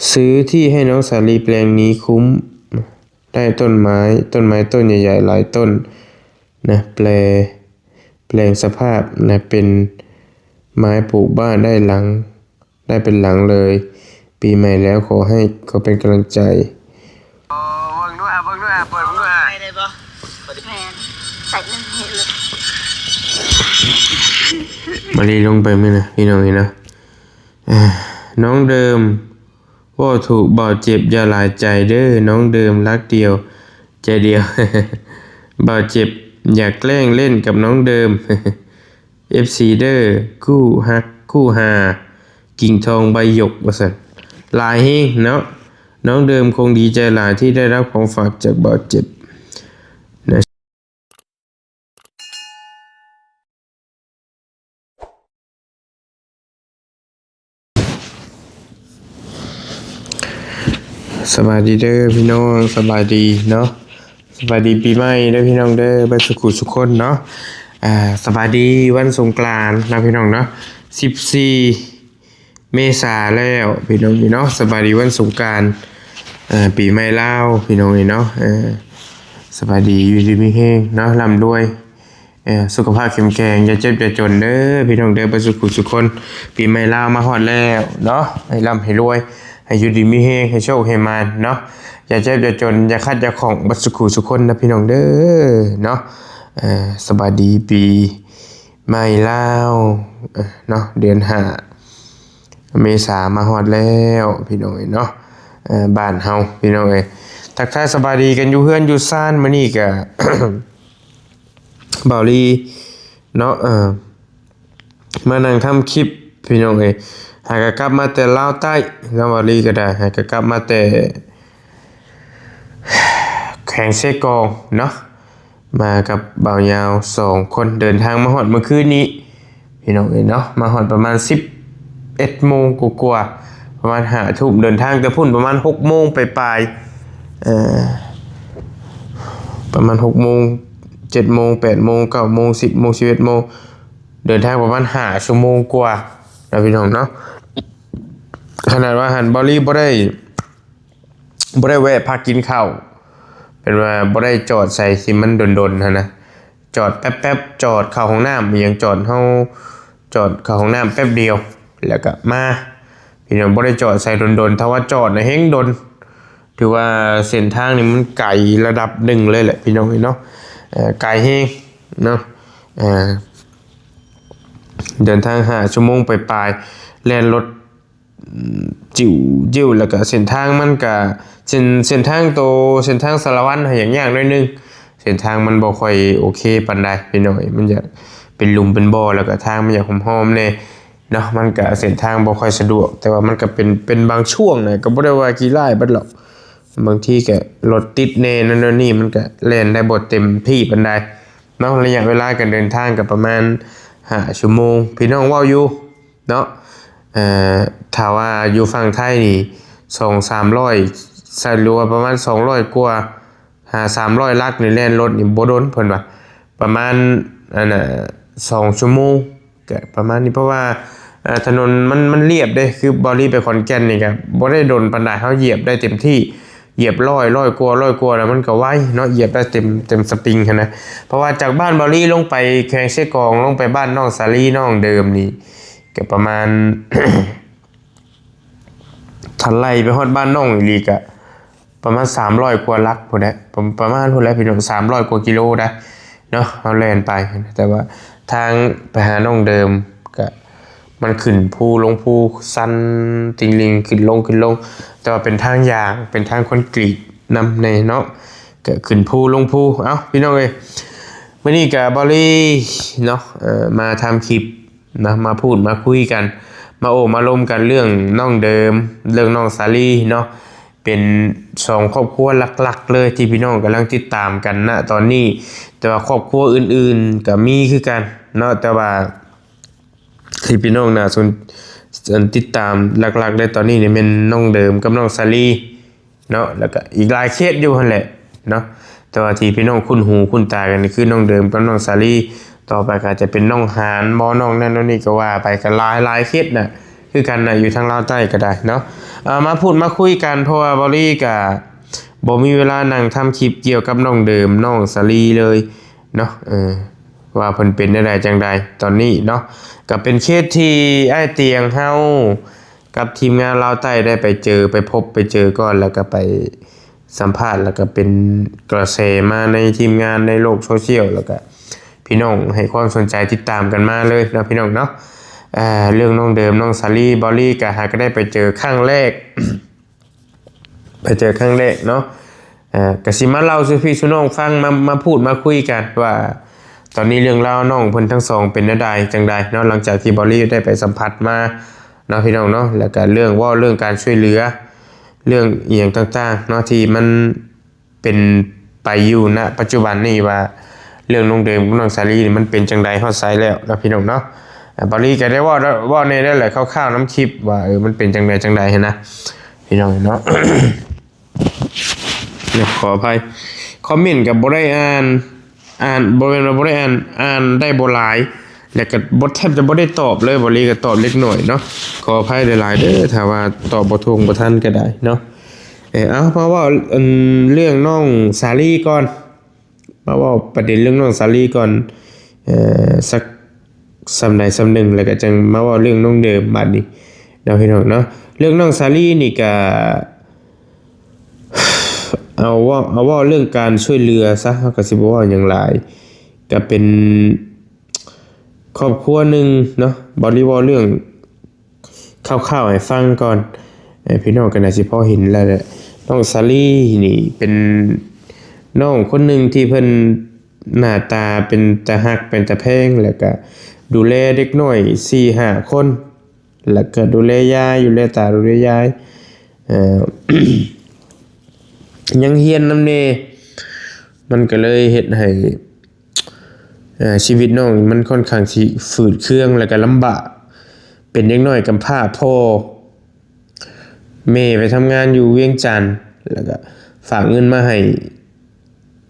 ຊື້ທີ່ໃຫ້ນ້ອງສາລີແປງນີ້ຄຸ້ມ ໄດ້ຕົ້ນໄມ້ ຕົ້ນໄມ້ຕົ້ນໃຫຍ່ໆຫຼາຍຕົ້ນນະ ແປ ແປງສະພາບນະ ເປັນໄມ້ປູກບ້ານໄດ້ຫຼັງ ໄດ້ເປັນຫຼັງເລີຍ. ປີໃໝ່ແລ້ວ ຂໍໃຫ້ ຂໍເປັນກຳລັງໃຈ. ເບິ່ງດູ ເບິ່ງດູ ເປີດເບິ່ງດູ ໄປໄດ້ບໍ່? ແມ່ນ ໃສ່ເງິນໃຫ້ເລີຍ. ມາລີລົງໄປມື້ນະ ພີ່ນ້ອງເອີຍເນາະ. ນ້ອງເດີມ ເວົ້າຖືກ ບ່າວເຈັບ ຢ່າຫຼາຍໃຈເດີ້ ນ້ອງເດີມ ຮັກດຽວໃຈດຽວ. ບ່າວເຈັບ ຢ່າແກລ້ງເລ່ນກັບນ້ອງເດີມ. ເອັຟຊີເດີ້ ຄູ່ຮັກຄູ່ຫາ ກິ່ງທອງໃບຫຍົກ ວ່າຊັ້ນ. ຫຼາຍແຮງເນາະ. ນ້ອງເດີມຄົງດີໃຈຫຼາຍທີ່ໄດ້ຮັບຂອງຝາກຈາກບ່າວເຈັບນະ. ສະບາຍດີເດີ້ພີ່ນ້ອງ ສະບາຍດີເນາະ ສະບາຍດີປີໃໝ່ເດີ້ພີ່ນ້ອງເດີ້ ເບິດສຸຂູສຸຄົນເນາະ. ອ່າ ສະບາຍດີວັນສົງການນະພີ່ນ້ອງເນາະ ສິບສີ່ ເມສາແລ້ວພີ່ນ້ອງເອີຍເນາະ. ສະບາຍດີວັນສົງການ ເອີ ປີໃໝ່ລາວພີ່ນ້ອງເອີຍເນາະ. ເອີ ສະບາຍດີ ຢູ່ດີມີແຮງເນາະ ລ່ຳລວຍ ເອີ ສຸຂະພາບເຂັ້ມແຂງ ຢ່າເຈັບຢ່າຈົນເດີ້ພີ່ນ້ອງເດີ້ ເບິດສຸຂູສຸຄົນ. ປີໃໝ່ລາວມາຮອດແລ້ວເນາະ ໃຫ້ລ່ຳໃຫ້ລວຍ ໃຫ້ຢູ່ດີມີແຮງ ໃຫ້ໂຊກໃຫ້ໝານເນາະ ຢ່າເຈັບຢ່າຈົນ ຢ່າຂັດຢ່າຂ້ອງ ເບິດສຸຂູສຸຄົນນະພີ່ນ້ອງເດີ້ເນາະ. ເອີ ສະບາຍດີປີ ໃໝ່ລາວ ເອີ ເນາະ ເດືອນຫ້າ ເມສາມາຮອດແລ້ວພີ່ນ້ອງເອີຍເນາະ. ເອີ ບ້ານເຮົາພີ່ນ້ອງເອີຍ ທັກທາຍສະບາຍດີກັນຢູ່ເຮືອນຢູ່ຊານ. ມື້ນີ້ກະ ບ່າວລີເນາະ ເອີ ມານັ່ງທຳຄລິບພີ່ນ້ອງເອີຍ ຫາກະກັບມາແຕ່ລາວໃຕ້ເນາະ ບ່າວລີກະໄດ້ ຫາກະກັບມາແຕ່ ແຂວງເຊກອງເນາະ ມາກັບບ່າວຍາວສອງຄົນ ເດີນທາງມາຮອດມື້ຄືນນີ້ພີ່ນ້ອງເອີຍເນາະ. ມາຮອດປະມານສິບເອັດໂມງກວ່າໆ ປະມານຫ້າທຸ່ມ ເດີນທາງແຕ່ພຸ້ນປະມານຫົກໂມງປາຍໆ ເອີ ປະມານຫົກໂມງ ເຈັດໂມງ ແປດໂມງ ເກົ້າໂມງ ສິບໂມງ ສິບເອັດໂມງ ເດີນທາງປະມານຫ້າຊົ່ວໂມງກວ່ານະພີ່ນ້ອງເນາະ. ຂະໜາດວ່າຫັ້ນ ບ່າວລີບໍ່ໄດ້ ບໍ່ໄດ້ແວະພັກກິນເຂົ້າ ເປັນວ່າບໍ່ໄດ້ຈອດໃສທີ່ມັນດົນໆຫັ້ນນະ ຈອດແປັບໆ ຈອດເຂົ້າຫ້ອງນ້ຳອີ່ຫຍັງ ຈອດເຮົາ ຈອດເຂົ້າຫ້ອງນ້ຳແປັບດຽວ ແລ້ວກະມາ ພີ່ນ້ອງ ບໍ່ໄດ້ຈອດໃສດົນໆ. ຖ້າວ່າຈອດນະແຮ່ງດົນ ຖືວ່າເສັ້ນທາງນີ້ມັນໄກລະດັບໜຶ່ງເລີຍແຫຼະພີ່ນ້ອງເອີຍເນາະ ເອີ ໄກແຮງເນາະ. ເດີນທາງຫ້າຊົ່ວໂມງປາຍໆ ແລ່ນລົດ ອືມ ຈິ້ວໆ ແລ້ວກະເສັ້ນທາງມັນກະ ເສັ້ນ ເສັ້ນທາງໂຕ ເສັ້ນທາງສາລະວັນຫັ້ນຫຍັງຍາກໜ້ອຍໜຶ່ງ ເສັ້ນທາງມັນບໍ່ຄ່ອຍໂອເຄປານໃດພີ່ນ້ອງເອີຍ ມັນຢາກເປັນຫຼຸມເປັນບໍ່ ແລ້ວກະທາງມັນຢາກຫອມໆແດ່ເນາະ ມັນກະເສັ້ນທາງບໍ່ຄ່ອຍສະດວກ ແຕ່ວ່າມັນກະເປັນ ເປັນບາງຊ່ວງນະ ກະບໍ່ໄດ້ວ່າຂີ້ຮ້າຍເບິດຫຼອກ ບາງທີກະລົດຕິດແດ່ນັ້ນໂນ່ນນີ້ ມັນກະແລ່ນໄດ້ບໍ່ເຕັມທີ່ປານໃດເນາະ. ໄລຍະເວລາການເດີນທາງກະປະມານຫ້າຊົ່ວໂມງ ພີ່ນ້ອງເວົ້າຢູ່ ເນາະ ເອີ ຖ້າວ່າຢູ່ຝັ່ງໄທນີ້ ສອງສາມຮ້ອຍ ສະ ຫຼືວ່າປະມານສອງຮ້ອຍກວ່າ ຫາສາມຮ້ອຍຫຼັກນີ້ ແລ່ນລົດນີ້ບໍ່ດົນ ເພິ່ນວ່າປະມານ ອັນນ່າ ສອງຊົ່ວໂມງ ກະປະມານນີ້ ເພາະວ່າ ເອີ ຖະໜົນມັນ ມັນລຽບເດ້ ຄືບ່າວລີໄປຂອນແກ່ນນີ້ກະບໍ່ໄດ້ດົນປານໃດ ເຮົາຢຽບໄດ້ເຕັມທີ່ ຢຽບຮ້ອຍ ຮ້ອຍກວ່າ ຮ້ອຍກວ່າແລ້ວມັນກະໄວເນາະ ຢຽບໄດ້ເຕັມ ເຕັມສະປຣິງຫັ້ນນະ. ເພາະວ່າຈາກບ້ານບ່າວລີລົງໄປແຂວງເຊກອງ ລົງໄປບ້ານນ້ອງສາລີ ນ້ອງເດີມນີ້ ກະປະມານ ຖ້າໄລ່ໄປຮອດບ້ານນ້ອງອີ່ຫຼີກະປະມານສາມຮ້ອຍກວ່າຫຼັກພຸ້ນແຫຼະ ປະ ປະມານພຸ້ນແຫຼະພີ່ນ້ອງ ສາມຮ້ອຍກວ່າກິໂລໄດ໋ເນາະ ເຮົາແລ່ນໄປ. ແຕ່ວ່າທາງໄປຫານ້ອງເດີມກະ ມັນຂຶ້ນພູລົງພູ ຊັນຕິ່ງລິ່ງ ຂຶ້ນລົງຂຶ້ນລົງ ແຕ່ວ່າເປັນທາງຢາງ ເປັນທາງຄອນກຣີດນຳແດ່ເນາະ ກະຂຶ້ນພູລົງພູ. ເອົ້າ ພີ່ນ້ອງເອີຍ ມື້ນີ້ກະບ່າວລີເນາະ ເອີ ມາທຳຄລິບ ນະ ມາພູດມາຄຸຍກັນ ມາໂອ້ມາລົມກັນເລື່ອງນ້ອງເດີມ ເລື່ອງນ້ອງສາລີເນາະ ເປັນສອງຄອບຄົວຫຼັກໆເລີຍທີ່ພີ່ນ້ອງກຳລັງຕິດຕາມກັນນະຕອນນີ້. ແຕ່ວ່າຄອບຄົວອື່ນໆກະມີຄືກັນເນາະ ແຕ່ວ່າທີ່ພີ່ນ້ອງໜ້າສົນ ອັນ ຕິດຕາມຫຼັກໆເລີຍຕອນນີ້ນີ້ແມ່ນນ້ອງເດີມກັບນ້ອງສາລີ ເນາະ ແລ້ວກະອີກຫຼາຍເຄສຢູ່ຫັ້ນແຫຼະເນາະ ແຕ່ວ່າທີ່ພີ່ນ້ອງຄຸ້ນຫູຄຸ້ນຕາກັນນີ້ຄືນ້ອງເດີມກັບນ້ອງສາລີ ຕໍ່ໄປກະອາດຈະເປັນນ້ອງຫານບໍ ນ້ອງນັ້ນນ້ອງນີ້ກະວ່າໄປ ກະຫຼາຍ ຫຼາຍເຄສນະ ຄືກັນນະ ຢູ່ທາງລາວໃຕ້ກໍໄດ້ເນາະ. ເອົາ ມາພູດມາຄຸຍກັນ ເພາະວ່າເບົາຫຼີກະບໍ່ມີເວລານັ່ງທຳຄລິບກ່ຽວກັບນ້ອງເດີມ ນ້ອງສາລີເລີຍເນາະ ເອີ. ວ່າເພິ່ນເປັນແນວໃດຈັ່ງໃດຕອນນີ້ເນາະ. ກໍເປັນເຄສທີ່ອ້າຍຕຽງເຮົາກັບທີມງານລາວໃຕ້ໄດ້ໄປເຈີ ໄປພົບໄປເຈີກ່ອນ ແລ້ວກໍໄປສຳພາດ ແລ້ວກໍເປັນກະແສມາໃນທີມງານໃນໂລກໂຊຊຽວ ແລ້ວກໍພີ່ນ້ອງໃຫ້ຄວາມສົນໃຈຕິດຕາມກັນມາເລີຍເນາະ ພີ່ນ້ອງເນາະ. ເອີ ເລື່ອງນ້ອງເດີມ ນ້ອງສາລີ ເບົາຫຼີກະຫາກໍໄດ້ໄປເຈີຄັ້ງແລກ ໄປເຈີຄັ້ງແລກເນາະ. ເອີ ກະຊິມາເລົ່າສູ່ພີ່ສູ່ນ້ອງຟັງ ມາ ມາພູດມາຄຸຍກັນວ່າ ຕອນນີ້ເລື່ອງລາວນ້ອງເພິ່ນທັງສອງເປັນແນວໃດຈັ່ງໃດເນາະ ຫຼັງຈາກທີ່ເບົາຫຼີໄດ້ໄປສຳຜັດມາເນາະ ພີ່ນ້ອງເນາະ. ແລ້ວກະເລື່ອງ ເວົ້າເລື່ອງການຊ່ວຍເຫຼືອ ເລື່ອງອີ່ຫຍັງຕ່າງໆເນາະ ທີ່ມັນເປັນໄປຢູ່ ນະ ປັດຈຸບັນນີ້ວ່າ ເລື່ອງນ້ອງເດີມກັບນ້ອງສາລີນີ້ມັນເປັນຈັ່ງໃດຮອດໃສແລ້ວເນາະ ພີ່ນ້ອງເນາະ. ເບົາຫຼີກະໄດ້ເວົ້າ ເວົ້າແດ່ແລ້ວແຫຼະ ຄ່າວໆນຳຄລິບວ່າ ເອີ ມັນເປັນຈັ່ງໃດຈັ່ງໃດຫັ້ນນະ ພີ່ນ້ອງເນາະ. ຂໍອະໄພ ຄອມເມັນກໍບໍ່ໄດ້ອ່ານ ອ່ານ ບໍ່ແມ່ນວ່າບໍ່ໄດ້ອ່ານ ອ່ານໄດ້ບໍ່ຫຼາຍ ແລ້ວກໍບໍ່ ແທບຈະບໍ່ໄດ້ຕອບເລີຍ ເບົາຫຼີກໍຕອບເລັກນ້ອຍເນາະ. ຂໍອະໄພຫຼາຍໆເດີ ຖ້າວ່າຕອບບໍ່ທົ່ວບໍ່ທັນກໍໄດ້ເນາະ. ເອີ ເອົາ ມາເວົ້າ ອັນ ເລື່ອງນ້ອງສາລີກ່ອນ ມາເວົ້າປະເດັນເລື່ອງນ້ອງສາລີກ່ອນ ເອີ ສັກສ່ຳໃດສ່ຳໜຶ່ງ ແລ້ວກໍຈັ່ງມາເວົ້າເລື່ອງນ້ອງເດີມບາດນີ້ເນາະ ພີ່ນ້ອງເນາະ. ເລື່ອງນ້ອງສາລີນີ້ກະ ເອົາເວົ້າ ເອົາເວົ້າເລື່ອງການຊ່ວຍເຫຼືອຊະ ເຮົາກໍຊິບໍ່ເວົ້າຫຍັງຫຼາຍ ກໍເປັນຄອບຄົວໜຶ່ງເນາະ. ເບົາຫຼີເວົ້າເລື່ອງ ຄ່າວໆໃຫ້ຟັງກ່ອນ ເອີ ພີ່ນ້ອງກໍໜ້າຊິພໍເຫັນແລ້ວແຫຼະ. ນ້ອງສາລີນີ້ເປັນນ້ອງຄົນໜຶ່ງທີ່ເພິ່ນໜ້າຕາເປັນຕາຮັກເປັນຕາແພງ ແລ້ວກະດູແລເດັກນ້ອຍສີ່ຫ້າຄົນ ແລ້ວກະດູແລຍາຍ ດູແລຕາ ດູແລຍາຍ ເອີ ຍັງຮຽນນຳແດ່ ມັນກໍເລີຍເຮັດໃຫ້ ເອີ ຊີວິດນ້ອງນີ້ມັນຄ່ອນຂ້າງຊິຝືດເຄືອງ ແລ້ວກໍລຳບາກ ເປັນເດັກນ້ອຍກຳພ້າ ພໍ່ແມ່ໄປທຳງານຢູ່ວຽງຈັນ ແລ້ວກໍຝາກເງິນມາໃຫ້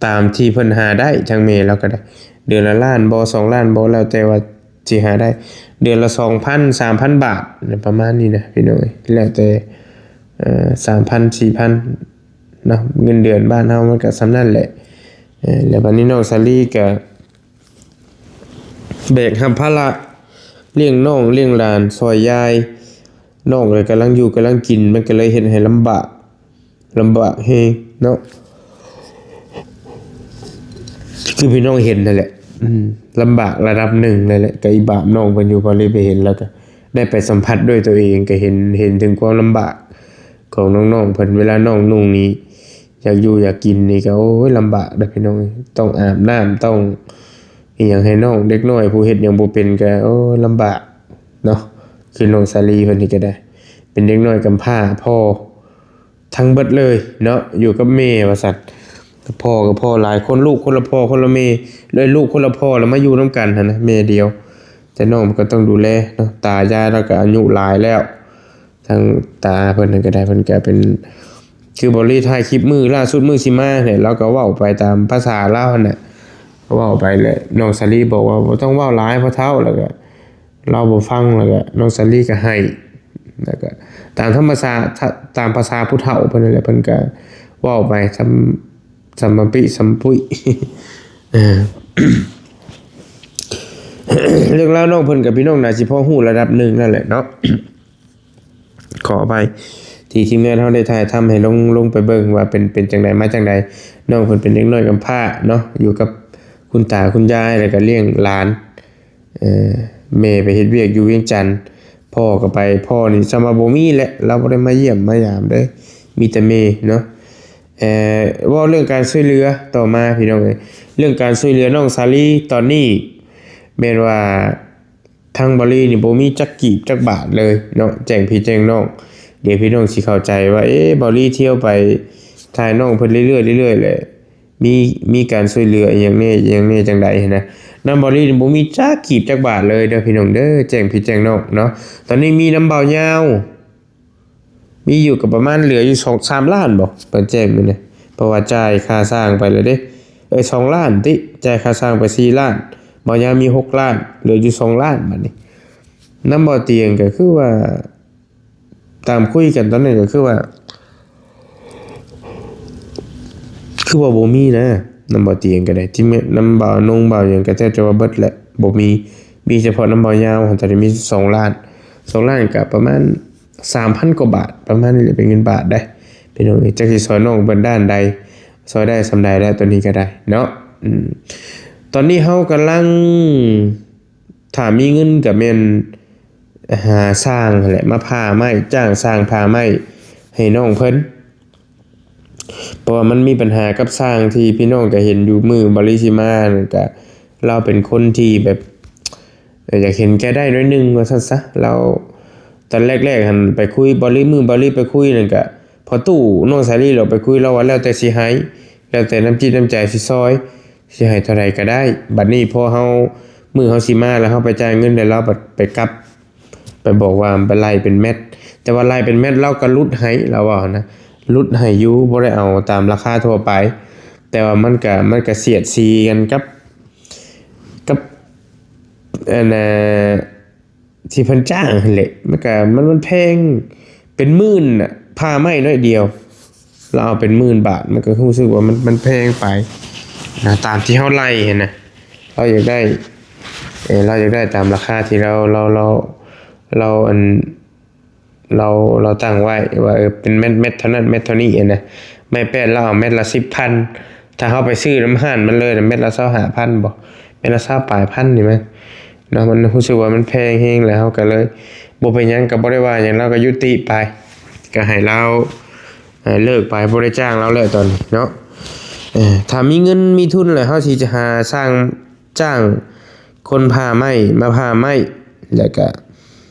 ຕາມທີ່ເພິ່ນຫາໄດ້ ທາງແມ່ລາວກໍໄດ້ ເດືອນລະລ້ານບໍ່ ສອງລ້ານບໍ່ ແລ້ວແຕ່ວ່າຊິຫາໄດ້ ເດືອນລະສອງພັນ ສາມພັນບາດ ປະມານນີ້ນະ ພີ່ນ້ອງເອີຍ ແລ້ວແຕ່ ເອີ ສາມພັນ ສີ່ພັນ ເນາະ ເງິນເດືອນບ້ານເຮົາມັນກໍສ່ຳນັ້ນແຫຼະ. ເອີ ແລ້ວບາດນີ້ນ້ອງສາລີກໍແບກຮັບພາລະລ້ຽງນ້ອງລ້ຽງຫຼານຊ່ອຍຍາຍ ນ້ອງກໍກຳລັງຢູ່ກຳລັງກິນ ມັນກໍເລີຍເຮັດໃຫ້ລຳບາກ ລຳບາກແຮງເນາະ ຄືພີ່ນ້ອງເຫັນນັ້ນແຫຼະ ອືມ ລຳບາກລະດັບໜຶ່ງນັ້ນແຫຼະ ກໍອີບາບນ້ອງເພິ່ນຢູ່ ພໍລີໄປເຫັນ ແລ້ວກໍໄດ້ໄປສຳຜັດດ້ວຍຕົວເອງ ກໍເຫັນ ເຫັນເຖິງຄວາມລຳບາກ ຂອງນ້ອງໆເພິ່ນ ເວລານ້ອງນຸ່ງນີ້ ຢາກຢູ່ຢາກກິນນີ້ກໍ ໂອ້ຍ ລຳບາກເດີ້ພີ່ນ້ອງເອີຍ ຕ້ອງອາບນ້ຳ ຕ້ອງອີ່ຫຍັງໃຫ້ນ້ອງ ເດັກນ້ອຍຜູ້ເຮັດຫຍັງບໍ່ເປັນກໍ ໂອ້ຍ ລຳບາກເນາະ. ຄືນ້ອງສາລີເພິ່ນນີ້ກໍໄດ້ ເປັນເດັກນ້ອຍກຳພ້າ ພໍ່ທັງເບິດເລີຍເນາະ ຢູ່ກັບແມ່ວ່າຊັ້ນ ພໍ່ກໍພໍ່ຫຼາຍຄົນ ລູກຄົນລະພໍ່ຄົນລະແມ່ ແລ້ວລູກຄົນລະພໍ່ລະມາຢູ່ນຳກັນຫັ້ນນະ ແມ່ດຽວ ແຕ່ນ້ອງມັນກໍຕ້ອງດູແລເນາະ ຕາຍາຍລາວກໍອາຍຸຫຼາຍແລ້ວ ທາງຕາເພິ່ນນັ້ນກໍໄດ້ ເພິ່ນກໍເປັນ ຄືບໍລິຖ່າຍຄລິບມື້ລ່າສຸດມື້ຊິມານີ້ ລາວກໍເວົ້າໄປຕາມພາສາລາວຫັ້ນແຫຼະ ເວົ້າໄປແຫຼະ ນ້ອງສາລີບອກວ່າບໍ່ຕ້ອງເວົ້າຫຼາຍພໍ່ເຖົ້າ ແລ້ວກໍລາວບໍ່ຟັງ ແລ້ວກໍນ້ອງສາລີກໍໄຫ້ ແລ້ວກໍຕາມທຳມະຊາດ ຕາມພາສາຜູ້ເຖົ້າເພິ່ນນັ້ນແຫຼະ ເພິ່ນກໍເວົ້າໄປ ສຳ ສຳມະປິສຳປຸຍ ເອີ ເລື່ອງລາວນ້ອງເພິ່ນກັບພີ່ນ້ອງໜ້າຊິພໍຮູ້ລະດັບໜຶ່ງນັ້ນແຫຼະເນາະ. ຂໍອະໄພ ທີ່ທີມງານເຮົາໄດ້ຖ່າຍທຳໃຫ້ລົງ ລົງໄປເບິ່ງວ່າເປັນ ເປັນຈັ່ງໃດມາຈັ່ງໃດ. ນ້ອງເພິ່ນເປັນເດັກນ້ອຍກຳພ້າເນາະ ຢູ່ກັບຄຸນຕາຄຸນຍາຍ ແລ້ວກໍລ້ຽງຫຼານ ເອີ ແມ່ໄປເຮັດວຽກຢູ່ວຽງຈັນ ພໍ່ກໍໄປ ພໍ່ນີ້ສ່ຳວ່າບໍ່ມີແຫຼະ ລາວບໍ່ໄດ້ມາຢ້ຽມມາຢາມເດ້ ມີແຕ່ແມ່ເນາະ. ເອີ ເວົ້າເລື່ອງການຊ່ວຍເຫຼືອຕໍ່ມາພີ່ນ້ອງເອີຍ ເລື່ອງການຊ່ວຍເຫຼືອນ້ອງສາລີຕອນນີ້ ແມ່ນວ່າທາງເບົາຫຼີນີ້ບໍ່ມີຈັກກີບຈັກບາດເລີຍເນາະ ແຈ້ງພີ່ແຈ້ງນ້ອງ ດຽວພີ່ນ້ອງຊິເຂົ້າໃຈວ່າ ເອ ເບົາຫຼີທ່ຽວໄປຖ່າຍນ້ອງເພິ່ນເລື້ອຍໆ ເລື້ອຍໆ ແຫຼະ ມີ ມີການຊ່ວຍເຫຼືອອີ່ຫຍັງແດ່ ອີ່ຫຍັງແດ່ຈັ່ງໃດຫັ້ນນະ. ນຳເບົາຫຼີນີ້ບໍ່ມີຈັກກີບຈັກບາດເລີຍເດີພີ່ນ້ອງເດີ ແຈ້ງພີ່ແຈ້ງນ້ອງເນາະ. ຕອນນີ້ມີນຳບ່າວຍາວ ມີຢູ່ກໍປະມານເຫຼືອຢູ່ສອງສາມລ້ານບໍ ເພິ່ນແຈ້ງມື້ນີ້ ເພາະວ່າຈ່າຍຄ່າສ້າງໄປແລ້ວເດ້ ເອີຍ ສອງລ້ານຕິ ຈ່າຍຄ່າສ້າງໄປສີ່ລ້ານ ບ່າວຍາວມີຫົກລ້ານ ເຫຼືອຢູ່ສອງລ້ານບາດນີ້. ນຳບໍ່ຕຽງກໍຄືວ່າ ຕາມຄຸຍກັນຕອນນັ້ນກໍຄືວ່າ ຄືວ່າບໍ່ມີນະ ນຳບໍ່ຕຽງກໍໄດ້ ທີ່ແມ່ນນຳບ່າວນົງບ່າວຫຍັງກໍແທບຈະວ່າເບິດແຫຼະ ບໍ່ມີ ມີສະເພາະນຳບ່າວຍາວຫັ້ນ ຕອນນີ້ມີສອງລ້ານ ສອງລ້ານກໍປະມານສາມພັນກວ່າບາດ ປະມານນີ້ແຫຼະ ເປັນເງິນບາດໄດ໋ ພີ່ນ້ອງເອີຍ ຈັກຊິຊ່ອຍນ້ອງເພິ່ນດ້ານໃດ ຊ່ອຍໄດ້ສ່ຳໃດແລ້ວ ຕອນນີ້ກໍໄດ້ເນາະ ອືມ ຕອນນີ້ເຮົາກຳລັງ ຖ້າມີເງິນກໍແມ່ນຫາຊ່າງຫັ້ນແຫຼະ ມາຜ່າໄມ້ ຈ້າງຊ່າງຜ່າໄມ້ໃຫ້ນ້ອງເພິ່ນ ເພາະວ່າມັນມີບັນຫາກັບຊ່າງທີ່ພີ່ນ້ອງກໍເຫັນຢູ່ ມື້ບ່າວລີຊິມານັ້ນກະ ລາວເປັນຄົນທີ່ແບບ ເອີ ຢາກເຫັນແກ່ໄດ້ໜ້ອຍໜຶ່ງວ່າຊັ້ນຊະ ລາວ ຕອນແລກໆຫັ້ນໄປຄຸຍ ບ່າວລີ ມື້ບ່າວລີໄປຄຸຍນັ້ນກະ ພໍຕູ້ນ້ອງສາລີລາວໄປຄຸຍ ລາວວ່າແລ້ວແຕ່ຊິໃຫ້ ແລ້ວແຕ່ນ້ຳຈິດນ້ຳໃຈຊິຊ່ອຍ ຊິໃຫ້ເທົ່າໃດກໍໄດ້ ບັດນີ້ພໍເຮົາ ມື້ເຮົາຊິມາແລ້ວ ເຮົາໄປຈ່າຍເງິນ ແລ້ວລາວບັດໄປກັບ ໄປບອກວ່າໄປໄລ່ເປັນແມັດ ແຕ່ວ່າໄລ່ເປັນແມັດ ລາວກໍຫຼຸດໃຫ້ ລາວເວົ້ານະ ຫຼຸດໃຫ້ຢູ່ ບໍ່ໄດ້ເອົາຕາມລາຄາທົ່ວໄປ ແຕ່ວ່າມັນກະ ມັນກະສຽດສີກັນກັບ ກັບ ອັນນ່າ ທີ່ເພິ່ນຈ້າງຫັ້ນແຫຼະ ມັນກະ ມັນ ມັນແພງ ເປັນໝື່ນນະ ຜ່າໄມ້ໜ້ອຍດຽວ ລາວເອົາເປັນໝື່ນບາດ ມັນກໍຮູ້ສຶກວ່າມັນ ມັນແພງໄປນະ ຕາມທີ່ເຮົາໄລ່ຫັ້ນນະ ລາວຢາກໄດ້ ເອີ ລາວຢາກໄດ້ຕາມລາຄາທີ່ລາວ ລາວ ລາວ ລາວ ອັນ ລາວ ລາວຕັ້ງໄວ້ວ່າ ເອີ ເປັນແມັດ ແມັດເທົ່ານັ້ນ ແມັດເທົ່ານີ້ຫັ້ນນະ ໄມ້ແປ້ນລາວເອົາແມັດລະສິບພັນ ຖ້າເຮົາໄປຊື້ນຳຮ້ານມັນເລີຍນະ ແມັດລະຊາວຫ້າພັນບໍ ແມັດລະຊາວປາຍພັນນີ້ແມ່ນ ເນາະ ມັນຮູ້ສຶກວ່າມັນແພງແຮງ ແລ້ວເຮົາກໍເລີຍ ບໍ່ເປັນຫຍັງ ກໍບໍ່ໄດ້ວ່າຫຍັງ ລາວກໍຍຸຕິໄປ ກໍໃຫ້ລາວ ເອີ ເລີກໄປ ບໍ່ໄດ້ຈ້າງລາວແລ້ວຕອນນີ້ເນາະ ເອີ ຖ້າມີເງິນມີທຶນແລ້ວ ເຮົາຊິຫາຊ່າງ ຈ້າງຄົນຜ່າໄມ້ມາຜ່າໄມ້ ແລ້ວກໍ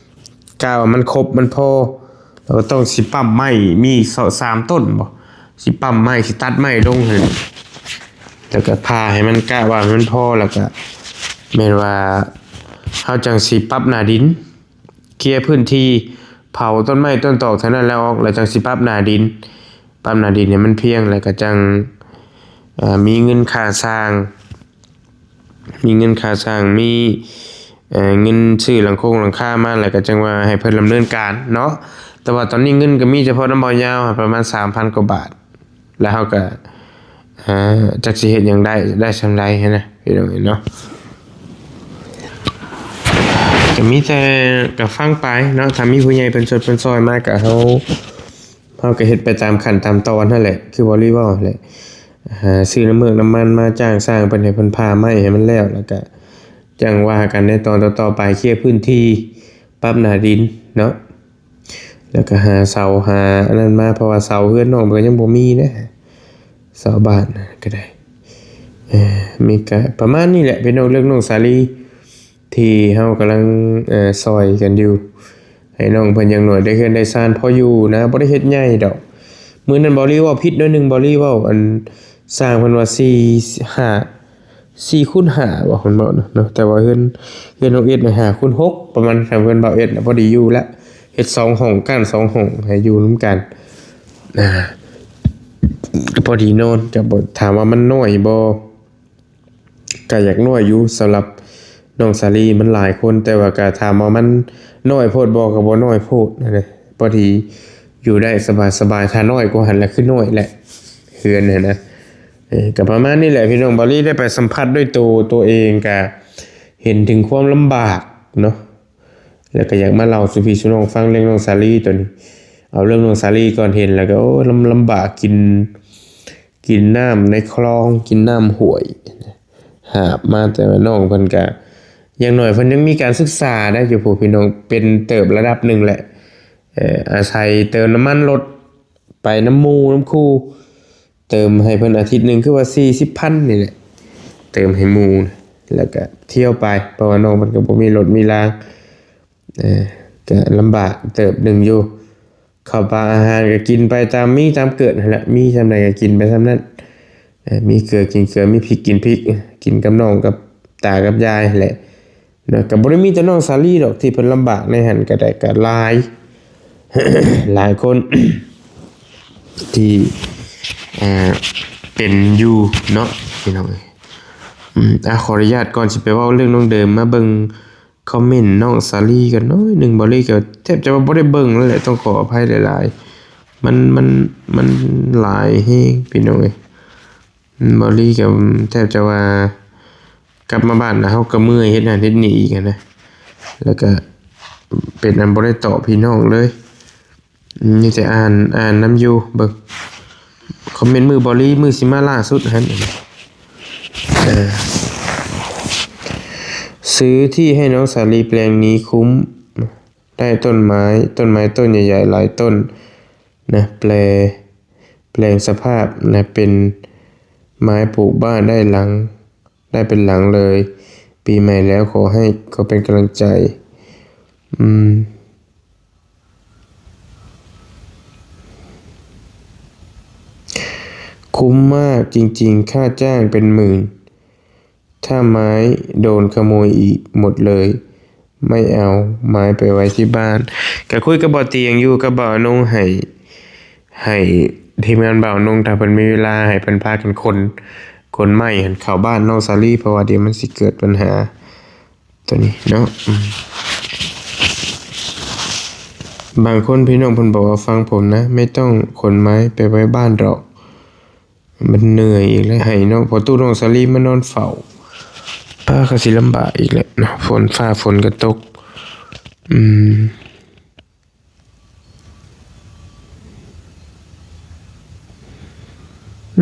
ກະວ່າມັນຄົບມັນພໍ ແລ້ວກໍຕ້ອງຊິປ້ຳໄມ້ ມີສອງສາມຕົ້ນບໍ ຊິປ້ຳໄມ້ ຊິຕັດໄມ້ລົງຫັ້ນ ແລ້ວກໍຜ່າໃຫ້ມັນ ກະວ່າໃຫ້ມັນພໍ ແລ້ວກໍແມ່ນວ່າເຮົາຈັ່ງຊິປັບໜ້າດິນ ເຄຍພື້ນທີ່ ເຜົາຕົ້ນໄມ້ຕົ້ນຕອກເທົ່ານັ້ນແລ້ວອອກ ແລ້ວຈັ່ງຊິປັບໜ້າດິນ ປັບໜ້າດິນໃຫ້ມັນພຽງ ແລ້ວກໍຈັ່ງ ເອີ ມີເງິນຄ່າຊ່າງ ມີເງິນຄ່າຊ່າງ ມີ ເອີ ເງິນຊື້ຫຼັງຄົງຫຼັງຄາມາ ແລ້ວກໍຈັ່ງວ່າໃຫ້ເພິ່ນດຳເນີນການເນາະ ແຕ່ວ່າຕອນນີ້ເງິນກໍມີສະເພາະນຳບ່າວຍາວປະມານສາມພັນກວ່າບາດ ແລ້ວເຮົາກໍ ເອີ ຈັກຊິເຮັດຫຍັງໄດ້ ໄດ້ສ່ຳໃດຫັ້ນນະ ພີ່ນ້ອງເອີຍເນາະ ກໍມີແຕ່ກໍຟັງໄປເນາະ ຖ້າມີຜູ້ໃຫຍ່ເພິ່ນຊົດເພິ່ນຊ່ອຍມາ ກໍເຮົາ ເຮົາກໍເຮັດໄປຕາມຂັ້ນຕາມຕອນຫັ້ນແຫຼະ ຄືບ່າວລີເວົ້າຫັ້ນແຫຼະ ຫາຊື້ນ້ຳເມືອກນ້ຳມັນມາຈ້າງຊ່າງເພິ່ນ ໃຫ້ເພິ່ນຜ່າໄມ້ໃຫ້ມັນແລ້ວ ແລ້ວກະຈັ່ງວ່າກັນໃນຕອນຕໍ່ໆໄປ ເຄຍພື້ນທີ່ ປັບໜ້າດິນເນາະ ແລ້ວກະຫາເສົາຫາອັນນັ້ນມາ ເພາະວ່າເສົາເຮືອນນ້ອງເພິ່ນກໍຍັງບໍ່ມີເດ້ ເສົາບ້ານກໍໄດ້ ເອີ ມີກະປະມານນີ້ແຫຼະ ເປັນເລື່ອງນ້ອງສາລີ ທີ່ເຮົາກຳລັງ ເອີ ຊ່ອຍກັນຢູ່ ໃຫ້ນ້ອງເພິ່ນຢ່າງໜ້ອຍໄດ້ເຮືອນໄດ້ຊານພໍຢູ່ນະ ບໍ່ໄດ້ເຮັດໃຫຍ່ດອກ ມື້ນັ້ນບ່າວລີເວົ້າຜິດໜ້ອຍໜຶ່ງ ບ່າວລີເວົ້າ ອັນ ຊ່າງເພິ່ນວ່າສີ່ ຫ້າ ສີ່ຄູນຫ້າບໍ ເພິ່ນເວົ້ານະເນາະ ແຕ່ວ່າເຮືອນ ເຮືອນນ້ອງເອັດນະຫ້າຄູນຫົກ ປະມານ ເຮືອນບ່າວເອັດນະ ພໍດີຢູ່ລະ ເຮັດສອງຫ້ອງ ກັ້ນສອງຫ້ອງໃຫ້ຢູ່ນຳກັນ ອ່າ ພໍດີນອນ ຈະບໍ່ ຖາມວ່າມັນນ້ອຍບໍ່? ກະຢາກນ້ອຍຢູ່ ສຳລັບນ້ອງສາລີມັນຫຼາຍຄົນ ແຕ່ວ່າກະຖາມວ່າມັນນ້ອຍໂພດບໍ່ ກະບໍ່ນ້ອຍໂພດຫັ້ນເດ້ ພໍດີຢູ່ໄດ້ສະບາຍໆ ຖ້ານ້ອຍກວ່າຫັ້ນລະຄືນ້ອຍແຫຼະ ເຮືອນຫັ້ນນະ ເອີ ກະປະມານນີ້ແຫຼະ ພີ່ນ້ອງ ບ່າວລີໄດ້ໄປສຳຜັດດ້ວຍໂຕ ໂຕເອງກະເຫັນເຖິງຄວາມລຳບາກເນາະ ແລ້ວກະຢາກມາເລົ່າສູ່ພີ່ສູ່ນ້ອງຟັງເລື່ອງນ້ອງສາລີໂຕນີ້ ເອົາເລື່ອງນ້ອງສາລີກ່ອນ ເຫັນແລ້ວກະ ໂອ້ ລຳ ລຳບາກ ກິນ ກິນນ້ຳໃນຄລອງ ກິນນ້ຳຫ້ວຍ ຫາບມາ ແຕ່ວ່ານ້ອງເພິ່ນກະ ຢ່າງໜ້ອຍເພິ່ນຍັງມີການສຶກສາໄດ້ຢູ່ພຸ້ນ ພີ່ນ້ອງ ເປັນເຕີບລະດັບໜຶ່ງແຫຼະ ເອີ ອາໄສເຕີມນ້ຳມັນລົດ ໄປນຳໝູ່ນຳຄູ່ ເຕີມໃຫ້ເພິ່ນອາທິດໜຶ່ງຄືວ່າສີ່ສິບພັນນີ້ແຫຼະ ເຕີມໃຫ້ໝູ່ ແລ້ວກະທ່ຽວໄປ ເພາະວ່ານ້ອງເພິ່ນກໍບໍ່ມີລົດມີລາ ເອີ ກະລຳບາກເຕີບໜຶ່ງຢູ່ ເຂົ້າປາອາຫານກໍກິນໄປຕາມມີຕາມເກີດຫັ້ນແຫຼະ ມີສ່ຳໃດກໍກິນໄປສ່ຳນັ້ນ ເອີ ມີເກືອກິນເກືອ ມີພິກກິນພິກ ກິນກັບນ້ອງກັບຕາກັບຍາຍຫັ້ນແຫຼະເນາະ ກໍບໍ່ໄດ້ມີແຕ່ນ້ອງສາລີດອກທີ່ເພິ່ນລຳບາກໃນຫັ້ນ ກໍໄດ້ ກໍຫຼາຍ ຫຼາຍຄົນທີ່ ເປັນຢູ່ເນາະ ພີ່ນ້ອງເອີຍ ອາ ຂໍອະນຸຍາດ ກ່ອນຊິໄປເວົ້າເລື່ອງນ້ອງເດີມ ມາເບິ່ງ ຄອມເມັນນ້ອງສາລີກໍໜ້ອຍໜຶ່ງ, ບ່າວລີກໍແທບຈະວ່າບໍ່ໄດ້ເບິ່ງແລ້ວແຫຼະ, ຕ້ອງຂໍອະໄພຫຼາຍໆ. ມັນ ມັນ ມັນຫຼາຍແຮງພີ່ນ້ອງເອີຍ. ບ່າວລີກໍແທບຈະວ່າກັບມາບ້ານແລ້ວເຮົາກໍເມື່ອຍເຮັດນັ້ນເຮັດນີ້ອີກຫັ້ນນະ, ແລ້ວກໍເປັນອັນບໍ່ໄດ້ຕອບພີ່ນ້ອງເລີຍ. ມີແຕ່ອ່ານ ອ່ານນຳຢູ່. ເບິ່ງຄອມເມັນມື້ບ່າວລີ ມື້ຊິມາລ່າສຸດຫັ້ນ. ເອີ ຊື້ທີ່ໃຫ້ນ້ອງສາລີແປງນີ້ຄຸ້ມ, ໄດ້ຕົ້ນໄມ້ ຕົ້ນໄມ້ຕົ້ນໃຫຍ່ໆຫຼາຍຕົ້ນນະ, ແປ ແປງສະພາບນະ ເປັນໄມ້ປູກບ້ານໄດ້ຫຼັງ ໄດ້ເປັນຫຼັງເລີຍ. ປີໃໝ່ແລ້ວ ຂໍໃຫ້ ຂໍເປັນກຳລັງໃຈ. ອືມ ຄຸ້ມມາກຈິງໆ, ຄ່າຈ້າງເປັນໝື່ນ. ຖ້າໄມ້ໂດນຂະໂມຍອີກໝົດເລີຍ, ໄມ່ເອົາໄມ້ໄປໄວ້ທີ່ບ້ານ. ກະຄຸຍກັບບ່າວຕຽງຢູ່ ກັບບ່າວອານົງ ໃຫ້ ໃຫ້ທີມງານບ່າວອານົງ ຖ້າເພິ່ນມີເວລາ ໃຫ້ເພິ່ນພາກັນຂົນ ຂົນໄມ້ຫັ້ນເຂົ້າບ້ານນ້ອງສາລີ, ເພາະວ່າດຽວມັນຊິເກີດບັນຫາໂຕນີ້ເນາະ. ອືມ ບາງຄົນພີ່ນ້ອງເພິ່ນບອກວ່າ ຟັງຜົມນະ ໄມ່ຕ້ອງຂົນໄມ້ໄປໄວ້ບ້ານດອກ. ມັນເມື່ອຍອີກແລ້ວ ໃຫ້ນ້ອງພໍ່ຕູ້ນ້ອງສາລີມານອນເຝົ້າ ປ້າກໍຊິລຳບາກອີກແຫຼະເນາະ, ຝົນຟ້າຝົນກໍຕົກ. ອືມ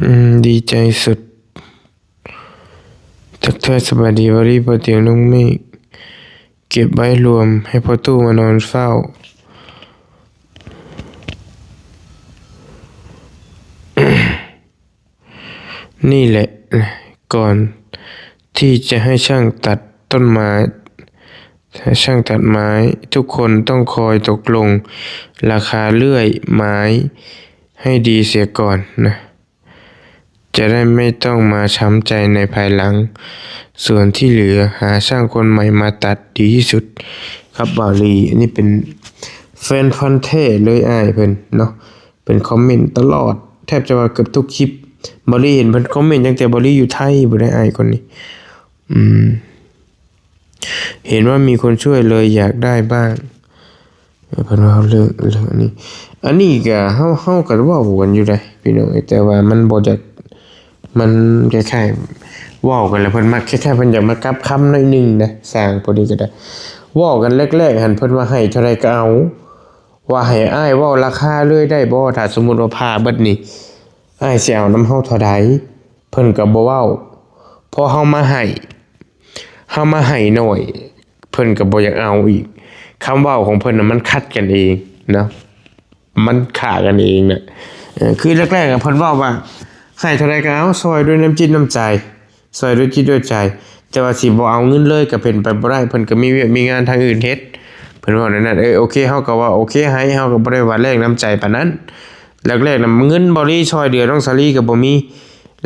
ອືມ ດີໃຈສຸດ. ທັກທາຍສະບາຍດີ ວາລີ ພໍ່ຕຽງ ນ້ອງເມກ. ເກັບໄວ້ລວມໃຫ້ພໍ່ຕູ້ມານອນເຝົ້າ. ນີ້ແຫຼະ ກ່ອນທີ່ຈະໃຫ້ຊ່າງຕັດຕົ້ນໄມ້ ໃຫ້ຊ່າງຕັດໄມ້ ທຸກຄົນຕ້ອງຄອຍຕົກລົງລາຄາເລື່ອຍໄມ້ໃຫ້ດີເສຍກ່ອນນະ. ຈະໄດ້ໄມ່ຕ້ອງມາຊ້ຳໃຈໃນພາຍຫຼັງ. ສ່ວນທີ່ເຫຼືອ ຫາຊ່າງຄົນໃໝ່ມາຕັດດີທີ່ສຸດ. ຄັບ ບ່າວລີ. ອັນນີ້ເປັນແຟນພັນແທ້ເລີຍ ອ້າຍເພິ່ນເນາະ, ເພິ່ນຄອມເມັນຕະຫຼອດ ແທບຈະວ່າເກືອບທຸກຄລິບ. ບ່າວລີເຫັນເພິ່ນຄອມເມັນຕັ້ງແຕ່ບ່າວລີຢູ່ໄທພຸ້ນເດ້ ອ້າຍຄົນນີ້. ອືມ ເຫັນວ່າມີຄົນຊ່ວຍເລີຍຢາກໄດ້ບ້າງ. ເອີ ເພິ່ນເວົ້າເລື່ອງ ເລື່ອງອັນນີ້ ອັນນີ້ກະເຮົາ ເຮົາກະເວົ້າກັນຢູ່ໃດ໋ພີ່ນ້ອງເອີຍ, ແຕ່ວ່າມັນບໍ່ຢາກ ມັນຄ້າຍໆ ເວົ້າກັນແລ້ວເພິ່ນມັກ ຄ້າຍໆ ເພິ່ນຢາກມາກັບຄຳໜ້ອຍໜຶ່ງນະ. ຊ່າງພວກນີ້ກະໄດ້ ເວົ້າກັນແລກໆຫັ້ນ ເພິ່ນວ່າໃຫ້ເທົ່າໃດກະເອົາ, ວ່າໃຫ້ອ້າຍເວົ້າລາຄາເລີຍໄດ້ບໍ່ ຖ້າສົມມຸດວ່າຜ່າເບິດນີ້ ອ້າຍຊິເອົານຳເຮົາເທົ່າໃດ? ເພິ່ນກໍບໍ່ເວົ້າ. ພໍເຮົາມາໃຫ້ ເຮົາມາໃຫ້ໜ້ອຍ ເພິ່ນກໍບໍ່ຢາກເອົາອີກ. ຄຳເວົ້າຂອງເພິ່ນນະ ມັນຂັດກັນເອງເນາະ, ມັນຂ້າກັນເອງນະ. ເອີ ຄືແລກໆ ເພິ່ນເວົ້າວ່າ ໃຫ້ເທົ່າໃດກໍເອົາ, ຊ່ອຍດ້ວຍນ້ຳຈິດນ້ຳໃຈ, ຊ່ອຍດ້ວຍຈິດດ້ວຍໃຈ. ແຕ່ວ່າຊິບໍ່ເອົາເງິນເລີຍກໍເປັນໄປບໍ່ໄດ້, ເພິ່ນກໍມີວຽກມີງານທາງອື່ນເຮັດ. ເພິ່ນເວົ້າແນວນັ້ນ. ເອີ ໂອເຄ ເຮົາກໍວ່າໂອເຄໃຫ້, ເຮົາກໍບໍ່ໄດ້ວ່າແລກນ້ຳໃຈປານນັ້ນ. ແລກໆນະ ເງິນບ່າວລີຊ່ອຍເຫຼືອນ້ອງສາລີກໍບໍ່ມີ,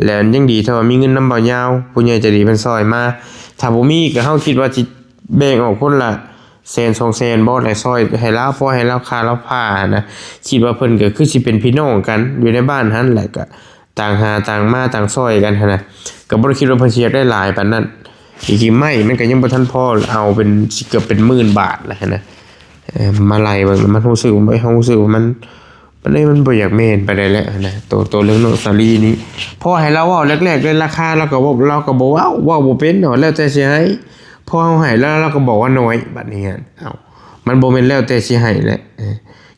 ແລະ ຍັງດີຖ້າວ່າມີເງິນນຳບ່າວຍາວ ຜູ້ໃຫຍ່ໃຈດີເພິ່ນຊ່ອຍມາ. ຖ້າບໍ່ມີກໍເຮົາຄິດວ່າຊິແບ່ງອອກຄົນລະແສນສອງແສນບໍ່ ແລະ ຊ່ອຍໃຫ້ລາວ ພໍໃຫ້ລາວຄ່າລາວພານະ. ຄິດວ່າເພິ່ນກໍຄືຊິເປັນພີ່ນ້ອງກັນຢູ່ໃນບ້ານຫັ້ນ ແລະ ກໍຕ່າງຫາຕ່າງມາ ຕ່າງຊ່ອຍກັນຫັ້ນນະ, ກໍບໍ່ໄດ້ຄິດວ່າເພິ່ນຊິຢາກໄດ້ຫຼາຍປານນັ້ນ. ອີກ ໄມ້ມັນກໍຍັງບໍ່ທັນພໍ ເອົາເປັນ ຊິເກືອບເປັນໝື່ນບາດແລ້ວຫັ້ນນະ. ເອີ ມາໄລ່ເບິ່ງ ມັນຮູ້ສຶກ ເຮົາຮູ້ສຶກວ່າມັນ ປານໃດມັນບໍ່ຢາກແມ່ນປານໃດແຫຼະຫັ້ນນະ. ໂຕ ໂຕເລື່ອງນ້ອງສາລີນີ້ ພໍໃຫ້ລາວເວົ້າແລກໆ ເລື່ອງລາຄາ ລາວກໍເວົ້າ ລາວກໍບໍ່ເວົ້າ ເວົ້າບໍ່ເປັນເນາະ, ແລ້ວແຕ່ຊິໃຫ້. ພໍເຮົາໃຫ້ລາວ ລາວກໍບອກວ່າໜ້ອຍ. ບັດນີ້ຫັ້ນ ເອົ້າ ມັນບໍ່ແມ່ນແລ້ວແຕ່ຊິໃຫ້ແຫຼະ, ເອີ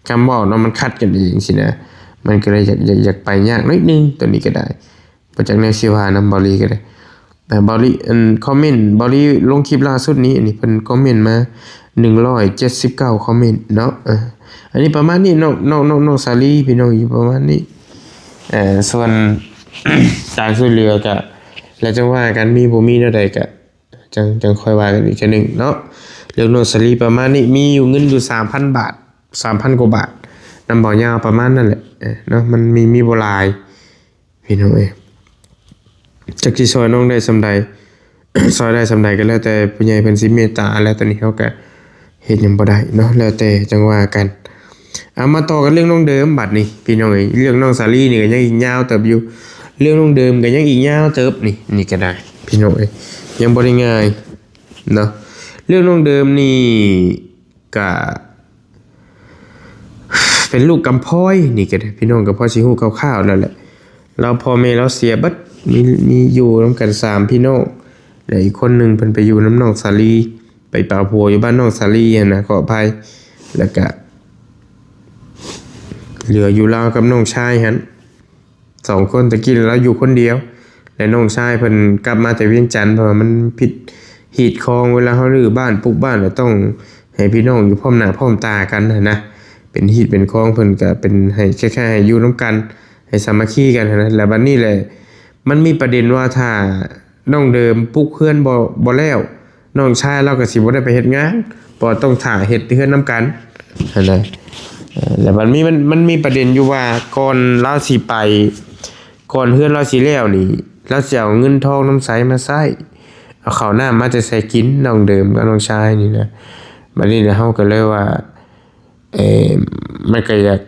ຄຳເວົ້າເນາະ ມັນຂັດກັນເອງຊີ້ນະ, ມັນກໍເລີຍຢາກ ຢາກ ຢາກໄປຍາກໜ້ອຍໜຶ່ງ ໂຕນີ້ກໍໄດ້. ບໍ່ຈັກແນວຊິວ່ານຳ ບ່າວລີກໍໄດ້. ອ່າ ບ່າວລີ ອັນ ຄອມເມັນ ບ່າວລີລົງຄລິບລ່າສຸດນີ້ ອັນນີ້ເພິ່ນຄອມເມັນມາໜຶ່ງຮ້ອຍເຈັດສິບເກົ້າຄອມເມັນເນາະ. ເອີ ອັນນີ້ປະມານນີ້ ນ້ອງ ນ້ອງ ນ້ອງ ນ້ອງສາລີ ພີ່ນ້ອງ ຢູ່ປະມານນີ້. ເອີ ສ່ວນການຊ່ວຍເຫຼືອກະ ແລ້ວຈັ່ງວ່າກັນ, ມີບໍ່ມີແນວໃດກະ ຈັ່ງ ຈັ່ງຄ່ອຍວ່າກັນອີກເທື່ອໜຶ່ງເນາະ. ເລື່ອງນ້ອງສາລີປະມານນີ້ ມີຢູ່ເງິນຢູ່ສາມພັນບາດ ສາມພັນກວ່າບາດ ນຳບ່າວຍາວປະມານນັ້ນແຫຼະ ເອີ ເນາະ. ມັນມີ ມີບໍ່ຫຼາຍ ພີ່ນ້ອງເອີຍ, ຈັກຊິຊ່ອຍນ້ອງໄດ້ສ່ຳໃດ ຊ່ອຍໄດ້ສ່ຳໃດກໍແລ້ວແຕ່ຜູ້ໃຫຍ່ເພິ່ນຊິເມດຕາ. ແລ້ວຕອນນີ້ເຮົາກໍເຮັດຫຍັງບໍ່ໄດ້ເນາະ, ແລ້ວແຕ່ຈັ່ງວ່າກັນ. ເອົາ ມາຕໍ່ກັນເລື່ອງນ້ອງເດີມບັດນີ້ ພີ່ນ້ອງເອີຍ. ເລື່ອງນ້ອງສາລີນີ້ກໍຍັງອີກຍາວເຕີບຢູ່, ເລື່ອງນ້ອງເດີມກໍຍັງອີກຍາວເຕີບ. ນີ້ ນີ້ກໍໄດ້ ພີ່ນ້ອງເອີຍ, ຍັງບໍ່ໄດ້ງ່າຍເນາະ. ເລື່ອງນ້ອງເດີມນີ້ກະເປັນລູກກຳພ້ອຍ ນີ້ກະໄດ້ ພີ່ນ້ອງກະພໍຊິຮູ້ຄ່າວໆແລ້ວແຫຼະ. ລາວພໍ່ແມ່ລາວເສຍເບິດ ມີ ມີຢູ່ນຳກັນສາມພີ່ນ້ອງ ແລະ ອີກຄົນໜຶ່ງເພິ່ນໄປຢູ່ນຳນ້ອງສາລີ ໄປປາຜົວຢູ່ບ້ານນ້ອງສາລີຫັ້ນນະ ຂໍອະໄພ. ແລ້ວກະເຫຼືອຢູ່ລາວກັບນ້ອງຊາຍຫັ້ນ ສອງຄົນ. ແຕ່ກີ້ລາວຢູ່ຄົນດຽວ ແລະ ນ້ອງຊາຍເພິ່ນກັບມາແຕ່ວຽງຈັນ ເພາະວ່າມັນຜິດຮີດຄອງ ເວລາເຮົາຮື້ບ້ານປຸກບ້ານ ລະຕ້ອງໃຫ້ພີ່ນ້ອງຢູ່ພ້ອມໜ້າພ້ອມຕາກັນຫັ້ນນະ ເປັນຮີດເປັນຄອງ. ເພິ່ນກະເປັນໃຫ້ ຄ້າຍໆໃຫ້ຢູ່ນຳກັນ ໃຫ້ສາມັກຄີກັນຫັ້ນນະ. ແລະ ບັດນີ້ແຫຼະ ມັນມີປະເດັນວ່າ ຖ້ານ້ອງເດີມປຸກເຮືອນບໍ່ ບໍ່ແລ້ວ ນ້ອງຊາຍລາວກະຊິບໍ່ໄດ້ໄປເຮັດງານ ເພາະວ່າຕ້ອງຖ້າເຮັດເຮືອນນຳກັນຫັ້ນນະ. ເອີ ແລະ ມັນມີ ມັນ ມັນມີປະເດັນຢູ່ວ່າ ກ່ອນລາວຊິໄປ ກ່ອນເຮືອນລາວຊິແລ້ວນີ້ ລາວຊິເອົາເງິນທອງນຳໃສມາໃຊ້ ເອົາເຂົ້ານ້ຳມາແຕ່ໃສກິນ ນ້ອງເດີມກັບນ້ອງຊາຍນີ້ນະ. ບັດນີ້ລະເຮົາກະເລີຍວ່າ ເອີ ມັນກະຢາກ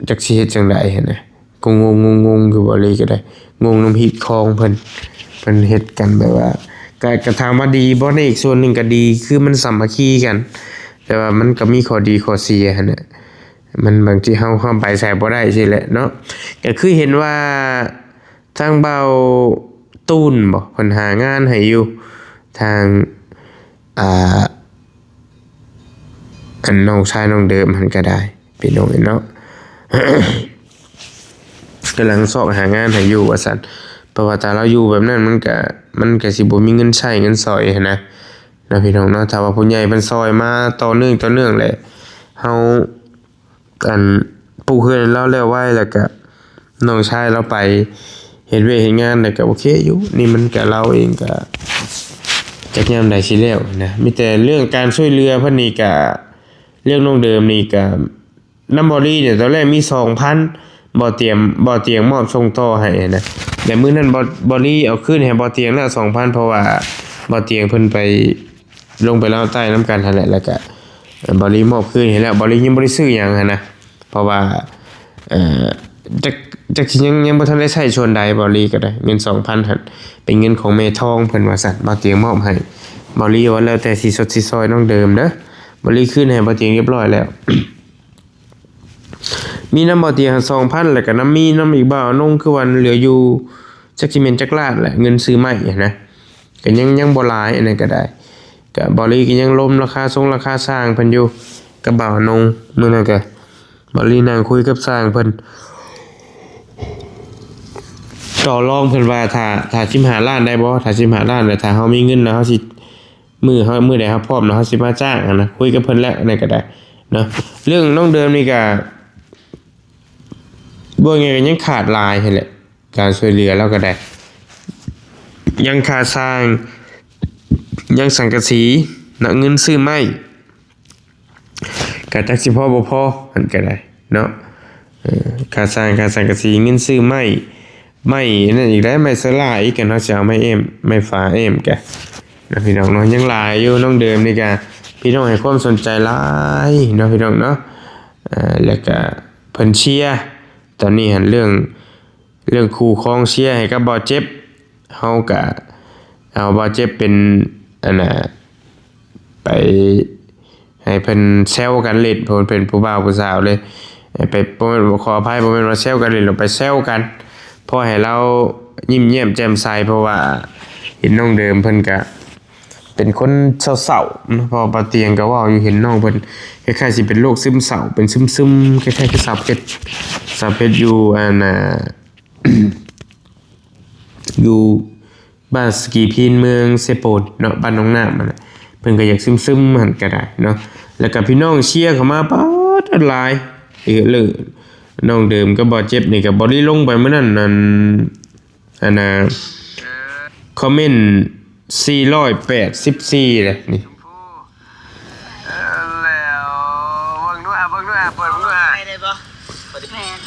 ຈັກຊິເຮັດຈັ່ງໃດຫັ້ນນະ ກໍງົງໆຢູ່. ເວົ້າອີ່ຫຼີກະໄດ້ ງົງນຳຮີດຄອງເພິ່ນ ເພິ່ນເຮັດກັນແບບວ່າ ກະ ກະຖາມວ່າດີບໍ່ ໃນອີກສ່ວນໜຶ່ງກະດີ ຄືມັນສາມັກຄີກັນ ແຕ່ວ່າມັນກະມີຂໍ້ດີຂໍ້ເສຍຫັ້ນນະ. ມັນບາງທີເຮົາ ເຮົາໄປໃສບໍ່ໄດ້ຊີ້ແຫຼະເນາະ. ກະຄືເຫັນວ່າ ທາງບ່າວຕູນບໍ ເພິ່ນຫາງານໃຫ້ຢູ່ ທາງ ອ່າ ອັນນ້ອງຊາຍນ້ອງເດີມຫັ້ນກະໄດ້ ພີ່ນ້ອງເອີຍເນາະ ກຳລັງຊອກຫາງານໃຫ້ຢູ່ວ່າຊັ້ນ. ເພາະວ່າຖ້າລາວຢູ່ແບບນັ້ນ ມັນກະ ມັນກະຊິບໍ່ມີເງິນໃຊ້ເງິນສອຍຫັ້ນນະ ເນາະ ພີ່ນ້ອງເນາະ. ຖ້າວ່າຜູ້ໃຫຍ່ເພິ່ນຊ່ອຍມາຕໍ່ເນື່ອງ ຕໍ່ເນື່ອງແຫຼະ ເຮົາ ອັນ ປູກເຮືອນໃຫ້ລາວແລ້ວໄວ ແລ້ວກະນ້ອງຊາຍລາວໄປເຮັດວຽກເຮັດງານ ແລ້ວກະໂອເຄຢູ່. ນີ້ມັນກະ ລາວເອງກະຈັກຍາມໃດຊິແລ້ວນະ. ມີແຕ່ເລື່ອງການຊ່ວຍເຫຼືອເພິ່ນນີ້ກະ ເລື່ອງນ້ອງເດີມນີ້ກະ ນຳບໍລີນີ້ ຕອນແລກມີສອງພັນ ບໍ່ຕຽງ ບໍ່ຕຽງມອບສົ່ງຕໍ່ໃຫ້ນະ. ແລະ ມື້ນັ້ນ ບໍ ບໍລີເອົາຄືນໃຫ້ບໍ່ຕຽງແລ້ວສອງພັນ ເພາະວ່າບໍ່ຕຽງເພິ່ນໄປ ລົງໄປລາວໃຕ້ນຳກັນຫັ້ນແຫຼະ ແລ້ວກະ ເອີ ບໍລີມອບຄືນໃຫ້ແລ້ວ. ບໍລີຍັງບໍ່ໄດ້ຊື້ຫຍັງຫັ້ນນະ ເພາະວ່າ ເອີ ຈັກ ຈັກຊິຍັງ ຍັງບໍ່ທັນໄດ້ໃຊ້ສ່ວນໃດ. ບໍລີກະໄດ້ເງິນສອງພັນຫັ້ນ ເປັນເງິນຂອງແມ່ທອງເພິ່ນວ່າຊັ້ນ ບ່າວຕຽງມອບໃຫ້. ບໍລີວ່າແລ້ວແຕ່ຊິຊົດຊິຊ່ອຍນ້ອງເດີມເດີ. ບໍລີຄືນໃຫ້ບ່າວຕຽງຮຽບຮ້ອຍແລ້ວ. ມີນຳບ່າວຕຽງສອງພັນ ແລ້ວກະນຳ ມີນຳອີກບ່າວອານົງ ຄືວ່າເຫຼືອຢູ່ ຈັກຊິແມ່ນຈັກລ້ານແຫຼະ ເງິນຊື້ໄມ້ຫັ້ນນະ ກະຍັງ ຍັງບໍ່ຫຼາຍ ອັນນັ້ນກະໄດ້. ກະ ບໍລີກະຍັງລົມລາຄາຊົງລາຄາຊ່າງເພິ່ນຢູ່ກັບບ່າວອານົງ. ມື້ນັ້ນກະ ບໍລີນັ່ງຄຸຍກັບຊ່າງເພິ່ນ ຕໍ່ລອງເພິ່ນວ່າ ຖ້າ ຖ້າສິບຫ້າລ້ານໄດ້ບໍ່ ຖ້າສິບຫ້າລ້ານ ແລ້ວຖ້າເຮົາມີເງິນແລ້ວ ເຮົາຊິ ມື້ເຮົາ ມື້ໃດເຮົາພ້ອມແລ້ວ ເຮົາຊິມາຈ້າງຫັ້ນນະ. ຄຸຍກັບເພິ່ນແລ້ວ ອັນນັ້ນກະໄດ້ເນາະ. ເລື່ອງນ້ອງເດີມນີ້ກະ ເວົ້າງ່າຍໆ ກະຍັງຂາດຫຼາຍຫັ້ນແຫຼະ ການຊ່ວຍເຫຼືອລາວກະໄດ້ ຍັງຄ່າສ້າງ ຍັງສັງກະສີເນາະ ເງິນຊື້ໄມ້ ກະຈັກຊິພໍບໍ່ພໍຫັ້ນກະໄດ້ເນາະ. ເອີ ຄ່າສ້າງ ຄ່າສັງກະສີ ເງິນຊື້ໄມ້ ໄມ້ນັ້ນອີກແຫຼະ ໄມ້ສະຫຼາອີກ ກະເນາະ ຊິເອົາໄມ້ແອ້ມ ໄມ້ຝາແອ້ມກະເນາະ ພີ່ນ້ອງເນາະ. ຍັງຫຼາຍຢູ່ ນ້ອງເດີມນີ້ກະ ພີ່ນ້ອງໃຫ້ຄວາມສົນໃຈຫຼາຍເນາະ ພີ່ນ້ອງເນາະ. ເອີ ແລ້ວກະເພິ່ນເຊຍ ຕອນນີ້ຫັ້ນ ເລື່ອງ ເລື່ອງຄູ່ຄອງເຊຍໃຫ້ກັບບ່າວເຈັບ ເຮົາກະເອົາບ່າວເຈັບເປັນ ອັນນ່າ ໄປໃຫ້ເພິ່ນແຊວກັນຫຼິ້ນ ເພາະເພິ່ນເປັນຜູ້ບ່າວຜູ້ສາວເລີຍ ໄປ ບໍ່ແມ່ນ ຂໍອະໄພ ບໍ່ແມ່ນວ່າແຊວກັນຫຼິ້ນ ໄປແຊວກັນ ພໍໃຫ້ລາວຍິ້ມແຍ້ມແຈ່ມໃສ. ເພາະວ່າເຫັນນ້ອງເດີມເພິ່ນກະ ເປັນຄົນເສົ້າໆເນາະ ເພາະວ່າບ່າວຕຽງກະເວົ້າຢູ່ ເຫັນນ້ອງເພິ່ນຄ້າຍໆຊິເປັນໂລກຊຶມເສົ້າ ເປັນຊຶມໆ ຄ້າຍໆຄືສາວເພັດ ສາວເພັດຢູ່ ອັນນ່າ ຢູ່ບ້ານສະກີພີນ ເມືອງເຊໂປນເນາະ ບ້ານໜອງນ້ຳຫັ້ນນະ ເພິ່ນກະຢາກຊຶມໆຫັ້ນກະໄດ້ເນາະ. ແລ້ວກະພີ່ນ້ອງເຊຍເຂົ້າມາປາດຫຼາຍ ເອີ ເລີ ນ້ອງເດີມກັບບ່າວເຈັບນີ້ກະ ບໍລີລົງໄປມື້ນັ້ນ ອັນ ອັນນ່າ ຄອມເມັນສີ່ຮ້ອຍແປດສິບສີ່ເດ້ນີ້ ເອີ ແລ້ວເບິ່ງດູຫາ ເບິ່ງດູຫາ ເປີດເບິ່ງດູຫາ ໄປໄດ້ບໍ່? ແມ່ນ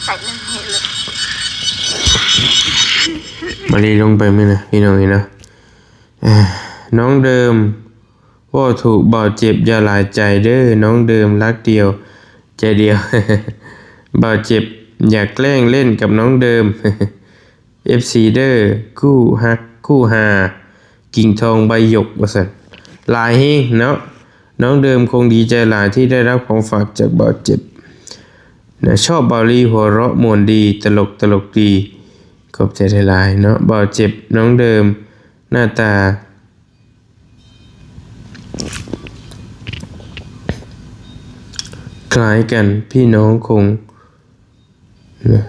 ໃສ່ເງິນໃຫ້ເລີຍ ມາລີລົງໄປມື້ນະ ພີ່ນ້ອງເອີຍເນາະ. ນ້ອງເດີມ ເວົ້າຖືກ ບ່າວເຈັບຢ່າຫຼາຍໃຈເດີ ນ້ອງເດີມລັກດຽວໃຈດຽວ ບ່າວເຈັບຢາກແກ້ງຫຼິ້ນກັບນ້ອງເດີມ ເອັຟຊີເດີ ຄູ່ຮັກຄູ່ຫາ ກິ່ງທອງໃບຫຍົກ ວ່າຊັ້ນ. ຫຼາຍແຮງເນາະ. ນ້ອງເດີມຄົງດີໃຈຫຼາຍທີ່ໄດ້ຮັບຂອງຝາກຈາກບ່າວເຈັບນະ. ຊອບບ່າວລີ ຫົວເຣາະມ່ວນດີ ຕະຫຼົກ ຕະຫຼົກດີ. ຂອບໃຈຫຼາຍໆເນາະ ບ່າວເຈັບ. ນ້ອງເດີມ ໜ້າຕາຄ້າຍກັນ ພີ່ນ້ອງຄົງ ນະ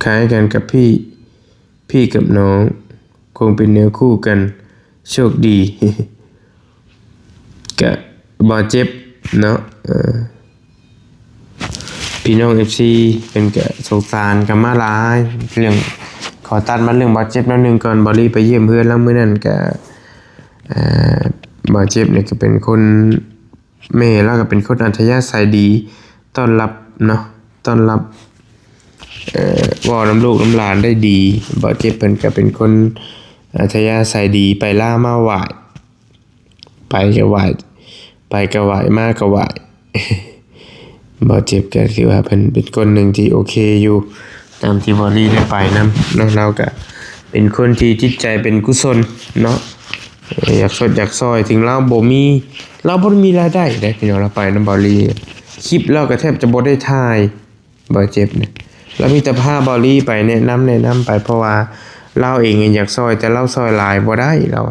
ຄ້າຍກັນກັບພີ່ ພີ່ກັບນ້ອງ ຄົງເປັນເນື້ອຄູ່ກັນ ໂຊກດີ. ກະບໍ່ເຈັບເນາະ ເອີ ພີ່ນ້ອງເອັຟຊີເພິ່ນກະສົງສານກັນມາຫຼາຍ ເລື່ອງ ຂໍຕັດມາເລື່ອງບໍ່ເຈັບໜ້ອຍໜຶ່ງກ່ອນ. ບໍ່ລີໄປຢ້ຽມເຮືອນລາວມື້ນັ້ນກະ ເອີ ບໍ່ເຈັບນີ້ກະເປັນຄົນ ແມ່ລາວກໍເປັນຄົນອັດທະຍາໄສດີ ຕ້ອນຮັບເນາະ ຕ້ອນຮັບ ເອີ ເວົ້ານຳລູກນຳຫຼານໄດ້ດີ. ບ່າວເຈັບເພິ່ນກໍເປັນຄົນອັດທະຍາໄສດີ ໄປລາວມາໄຫວ້ ໄປກໍໄຫວ້ ໄປກໍໄຫວ້ ມາກໍໄຫວ້. ບ່າວເຈັບກໍຖືວ່າເພິ່ນເປັນຄົນໜຶ່ງທີ່ໂອເຄຢູ່ ຕາມທີ່ບ່າວລີໄດ້ໄປນຳເນາະ. ລາວກໍເປັນຄົນທີ່ຈິດໃຈເປັນກຸສົນເນາະ ເອີ ຢາກຊົດຢາກຊ່ອຍ ເຖິງລາວບໍ່ມີ ລາວບໍ່ໄດ້ມີລາຍໄດ້ເດ້ພີ່ນ້ອງ ລາວໄປນຳບ່າວລີ ຄລິບລາວກໍແທບຈະບໍ່ໄດ້ຖ່າຍ. ບ່າວເຈັບນີ້ ລາວມີແຕ່ພາບ່າວລີໄປແນະນຳ ແນະນຳໄປ ເພາະວ່າລາວເອງກໍຢາກຊ່ອຍ ແຕ່ລາວຊ່ອຍຫຼາຍບໍ່ໄດ້ ລາວ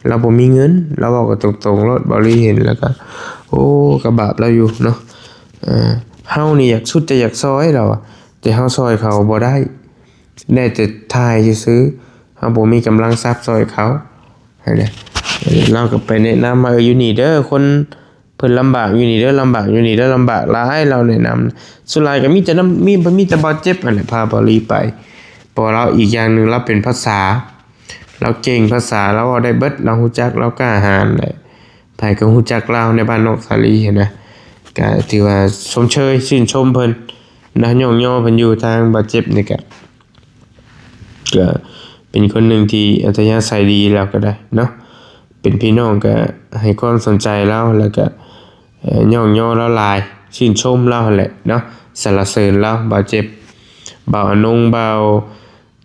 ລາວບໍ່ມີເງິນ ລາວເວົ້າກັນຕົງໆໂລດ. ບ່າວລີເຫັນແລ້ວກໍ ໂອ້ ກໍບາບລາວຢູ່ເນາະ ເອີ ເຮົານີ້ຢາກສຸດຈະຢາກຊ່ອຍລາວ ແຕ່ເຮົາຊ່ອຍເຂົາບໍ່ໄດ້ ໄດ້ແຕ່ຖ່າຍຊື່ໆ ເຮົາບໍ່ມີກຳລັງຊັບຊ່ອຍເຂົາ ຫັ້ນນະ. ລາວກໍໄປແນະນຳວ່າ ເອີ ຢູ່ນີ້ເດີ ຄົນເພິ່ນລຳບາກຢູ່ນີ້ເດີ ລຳບາກຢູ່ນີ້ເດີ ລຳບາກຫຼາຍ. ລາວແນະນຳ ສ່ວນຫຼາຍກໍມີແຕ່ນຳ ມີ ມີແຕ່ບ່າວເຈັບຫັ້ນແຫຼະ ພາບ່າວລີໄປ ເພາະວ່າລາວ ອີກຢ່າງໜຶ່ງລາວເປັນພາສາ ລາວເກັ່ງພາສາ ລາວເວົ້າໄດ້ເບິດ ລາວຮູ້ຈັກ ລາວກ້າຫານແຫຼະ ໃຜກໍຮູ້ຈັກລາວໃນບ້ານນ້ອງສາລີຫັ້ນນະ. ກະຖືວ່າຊົມເຊີຍຊື່ນຊົມເພິ່ນນະ ຍ້ອງຍໍເພິ່ນຢູ່. ທາງບ່າວເຈັບນີ້ກະ ກະເປັນຄົນໜຶ່ງທີ່ອັດທະຍາໄສດີ ລາວກໍໄດ້ເນາະ ເປັນພີ່ນ້ອງກະໃຫ້ຄວາມສົນໃຈລາວ ແລ້ວກະ ເອີ ຍ້ອງຍໍລາວຫຼາຍ ຊື່ນຊົມລາວຫັ້ນແຫຼະເນາະ ສັນລະເສີນລາວ. ບ່າວເຈັບ ບ່າວອານົງ ບ່າວ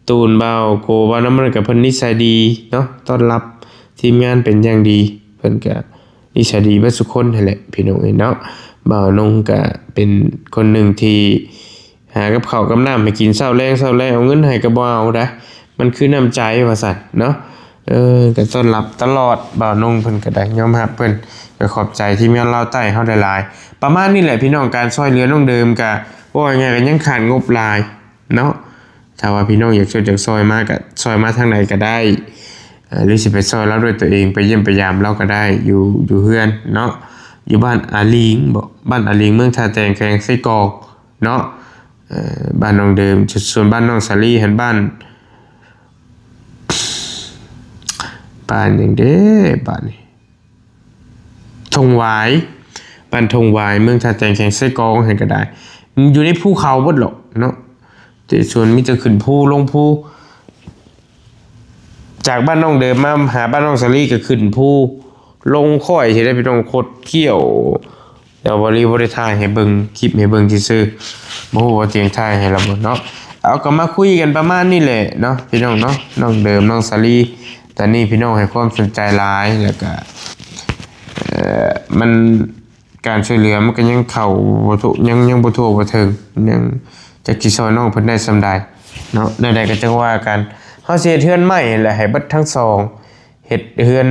ຕູນ ບ່າວໂກ ບ່າວນ້ຳມັນ ກໍເພິ່ນນິໄສດີເນາະ ຕ້ອນຮັບທີມງານເປັນຢ່າງດີ ເພິ່ນກະນິໄສດີເບິດສຸຄົນຫັ້ນແຫຼະ ພີ່ນ້ອງເອີຍເນາະ. ບ່າວນົງກະເປັນຄົນໜຶ່ງທີ່ຫາກັບເຂົ້າກັບນ້ຳໃຫ້ກິນເຊົ້າແລງ ເຊົ້າແລງ ເອົາເງິນໃຫ້ກໍບໍ່ເອົາໃດ ມັນຄືນ້ຳໃຈວ່າຊັ້ນເນາະ. ເອີ ກໍຕ້ອນຮັບຕະຫຼອດ ບ່າວນົງເພິ່ນກໍໄດ້ຍອມຮັບເພິ່ນ ກໍຂອບໃຈທີມງານລາວໃຕ້ເຮົາຫຼາຍໆ. ປະມານນີ້ແຫຼະ ພີ່ນ້ອງ ການຊ່ອຍເຫຼືອນ້ອງເດີມ ກະເວົ້າງ່າຍໆ ກໍຍັງຂາດງົບຫຼາຍເນາະ. ຖ້າວ່າພີ່ນ້ອງຢາກຊ່ວຍ ຢາກຊ່ອຍມາ ກະຊ່ອຍມາທາງໃດກໍໄດ້ ເອີ ຫຼືຊິໄປຊ່ອຍລາວດ້ວຍຕົວເອງ ໄປຢ້ຽມໄປຢາມລາວກໍໄດ້ ຢູ່ ຢູ່ເຮືອນເນາະ ຢູ່ບ້ານອາລີງບໍ ບ້ານອາລີງ ເມືອງທ່າແຕງ ແຂວງເຊກອງເນາະ. ເອີ ບ້ານນ້ອງເດີມ ສ່ວນບ້ານນ້ອງສາລີຫັ້ນ ບ້ານ ບ້ານຫຍັງເດ້ ບ້ານນີ້ ທົ່ງຫວາຍ ບ້ານທົ່ງຫວາຍ ເມືອງທ່າແຕງ ແຂວງເຊກອງຫັ້ນກໍໄດ້ ຢູ່ໃນພູເຂົາເບິດເນາະ ແຕ່ສ່ວນມີແຕ່ຂຶ້ນພູລົງພູ. ຈາກບ້ານນ້ອງເດີມມາຫາບ້ານນ້ອງສາລີກໍຂຶ້ນພູລົງຄ້ອຍຊິໄດ້ ພີ່ນ້ອງ ຄົດຄ້ຽວ. ແຕ່ວ່າບໍ່ໄດ້ ບໍ່ໄດ້ຖ່າຍໃຫ້ເບິ່ງ ຄລິບໃຫ້ເບິ່ງຊື່ໆ ບໍ່ຮູ້ວ່າຊິຖ່າຍໃຫ້ລະບໍ່ເນາະ. ເອົາ ກໍມາຄຸຍກັນປະມານນີ້ແຫຼະເນາະ ພີ່ນ້ອງເນາະ. ນ້ອງເດີມ ນ້ອງສາລີ ຕອນນີ້ພີ່ນ້ອງໃຫ້ຄວາມສົນໃຈຫຼາຍ ແລ້ວກະ ເອີ ມັນ ການຊ່ວຍເຫຼືອມັນກໍຍັງເຂົ້າບໍ່ທົ່ວ ຍັງ ຍັງບໍ່ທົ່ວບໍ່ເຖິງ ຍັງຈັກຊິຊ່ອຍນ້ອງເພິ່ນໄດ້ສ່ຳໃດເນາະ. ແນວໃດກໍຈັ່ງວ່າກັນ ເຮົາຊິເຮັດເຮືອນໄມ້ແຫຼະໃຫ້ເບິດທັງສອງ ເຮັດເຮືອນ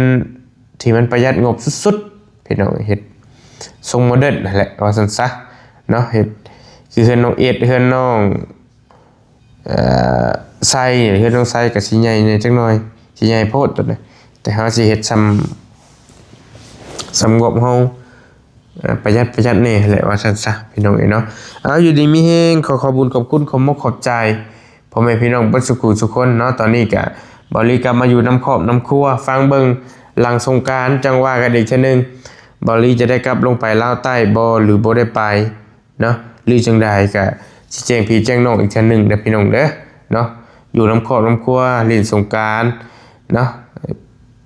ທີ່ມັນປະຢັດງົບສຸດໆ ພີ່ນ້ອງ ເຮັດຊົງໂມເດີນຫັ້ນແຫຼະ ວ່າຊັ້ນຊະເນາະ. ເຮັດຄືເຮືອນນ້ອງເອດ ເຮືອນນ້ອງ ເອີ ໄຊ ເຮືອນນ້ອງໄຊກໍຊິໃຫຍ່ແດ່ຈັກໜ້ອຍ ຊິໃຫຍ່ໂພດໂຕນັ້ນ ແຕ່ເຮົາຊິເຮັດສ່ຳ ສ່ຳງົບເຮົາ ເອີ ປະຢັດ ປະຢັດແດ່ແຫຼະ ວ່າຊັ້ນຊະ ພີ່ນ້ອງເອີຍເນາະ. ເອົາ ຢູ່ດີມີແຮງ ຂໍຂອບບຸນຂອບຄຸນ ຂອບມົກຂອບໃຈພໍ່ແມ່ພີ່ນ້ອງເບິດສຸຂູສຸຄົນເນາະ. ຕອນນີ້ກະ ບ່າວລີກັບມາຢູ່ນຳຄອບນຳຄົວ ຟັງເບິ່ງຫຼັງສົງການ ຈັ່ງວ່າກັນອີກເທື່ອໜຶ່ງ ບ່າວລີຈະໄດ້ກັບລົງໄປລາວໃຕ້ບໍ່ ຫຼື ບໍ່ໄດ້ໄປ ເນາະ ຫຼືຈັ່ງໃດກະຊິແຈ້ງພີ່ແຈ້ງນ້ອງອີກເທື່ອໜຶ່ງເດີພີ່ນ້ອງເດີເນາະ. ຢູ່ນຳຄອບນຳຄົວ ຫຼິ້ນສົງການເນາະ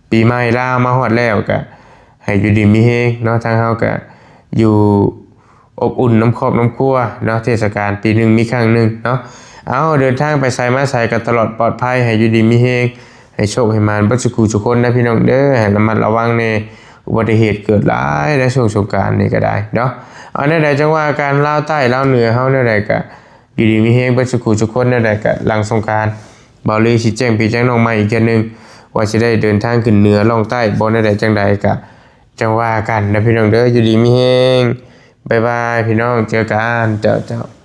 ປີໃໝ່ລາວມາຮອດແລ້ວ ກະໃຫ້ຢູ່ດີມີແຮງເນາະ. ທາງເຮົາກະຢູ່ອົບອຸ່ນນຳຄອບນຳຄົວເນາະ ເທດສະການປີໜຶ່ງມີຄັ້ງໜຶ່ງເນາະ. ເອົາ ເດີນທາງໄປໃສມາໃສກະຕະຫຼອດປອດໄພ ໃຫ້ຢູ່ດີມີແຮງ ໃຫ້ໂຊກໃຫ້ໝານເບິດສູ່ຄູ່ສູ່ຄົນນະພີ່ນ້ອງເດີ ໃຫ້ລະມັດລະວັງແດ່ ອຸບັດຕິເຫດເກີດຫຼາຍໃນຊ່ວງສົງການນີ້ກໍໄດ້ເນາະ. ເອົາແນວໃດຈັ່ງວ່າກັນ ລາວໃຕ້ລາວເໜືອເຮົາແນວໃດກະຢູ່ດີມີແຮງເບິດສູ່ຄູ່ສູ່ຄົນ ແນວໃດກະຫຼັງສົງການ ເບົາລີຊິແຈ້ງພີ່ແຈ້ງນ້ອງໃໝ່ອີກເທື່ອໜຶ່ງ ວ່າຊິໄດ້ເດີນທາງຂຶ້ນເໜືອລ່ອງໃຕ້ບໍ່ ແນວໃດຈັ່ງໃດກະຈັ່ງວ່າກັນນະພີ່ນ້ອງເດີ ຢູ່ດີມີແຮງ ບາຍບາຍພີ່ນ້ອງ ເຈີກັນ ເຈົ້າເຈົ້າ.